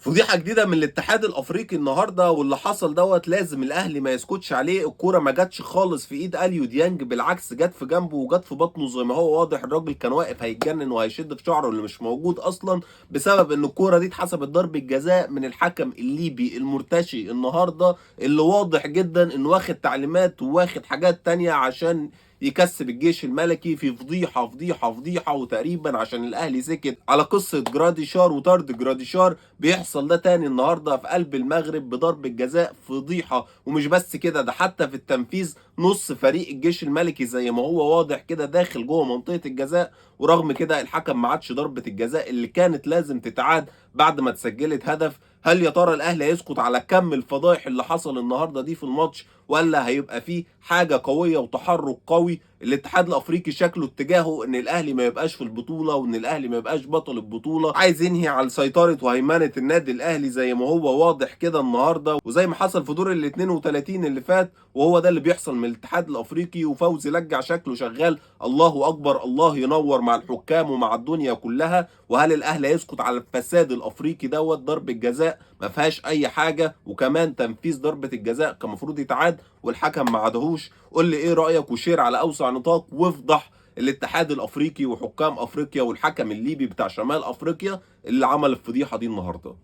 فضيحة جديدة من الاتحاد الافريقي النهارده، واللي حصل دوت لازم الاهلي ما يسكتش عليه. الكورة ما جاتش خالص في ايد اليو ديانج، بالعكس جت في جنبه وجت في بطنه زي ما هو واضح. الراجل كان واقف هيتجنن وهيشد في شعره اللي مش موجود اصلا، بسبب ان الكورة دي اتحسبت ضربه جزاء من الحكم الليبي المرتشي النهارده، اللي واضح جدا انه واخد تعليمات وواخد حاجات تانية عشان يكسب الجيش الملكي في فضيحة فضيحة فضيحة. وتقريبا عشان الاهلي سكت على قصة جراديشار وطرد جراديشار، بيحصل ده تاني النهارده في قلب المغرب بضرب الجزاء، فضيحة. ومش بس كده، ده حتى في التنفيذ نص فريق الجيش الملكي زي ما هو واضح كده داخل جوه منطقة الجزاء، ورغم كده الحكم ما عادش ضربه الجزاء اللي كانت لازم تتعاد بعد ما اتسجلت هدف. هل يا ترى الاهلي هيسكت على كم الفضايح اللي حصل النهارده دي في الماتش، ولا هيبقى فيه حاجة قوية وتحرك قوي؟ الاتحاد الافريقي شكله اتجاهه ان الاهلي ما يبقاش في البطولة، وان الاهلي ما يبقاش بطل البطولة، عايز ينهي على سيطرة وهيمنه النادي الاهلي زي ما هو واضح كده النهارده، وزي ما حصل في دور ال 32 اللي فات، وهو ده اللي بيحصل من الاتحاد الافريقي. وفوزي لجع شكله شغال، الله اكبر، الله ينور مع الحكام ومع الدنيا كلها. وهل الاهلي هيسكت على الفساد الافريقي دوت؟ ضرب الجزاء ما فيهاش اي حاجة، وكمان تنفيذ ضربه الجزاء كان المفروض يتعاد والحكم ما عادهوش. قول لي ايه رايك، وشير على اوسع نطاق، وافضح الاتحاد الافريقي وحكام افريقيا والحكم الليبي بتاع شمال افريقيا اللي عمل الفضيحة دي النهارده.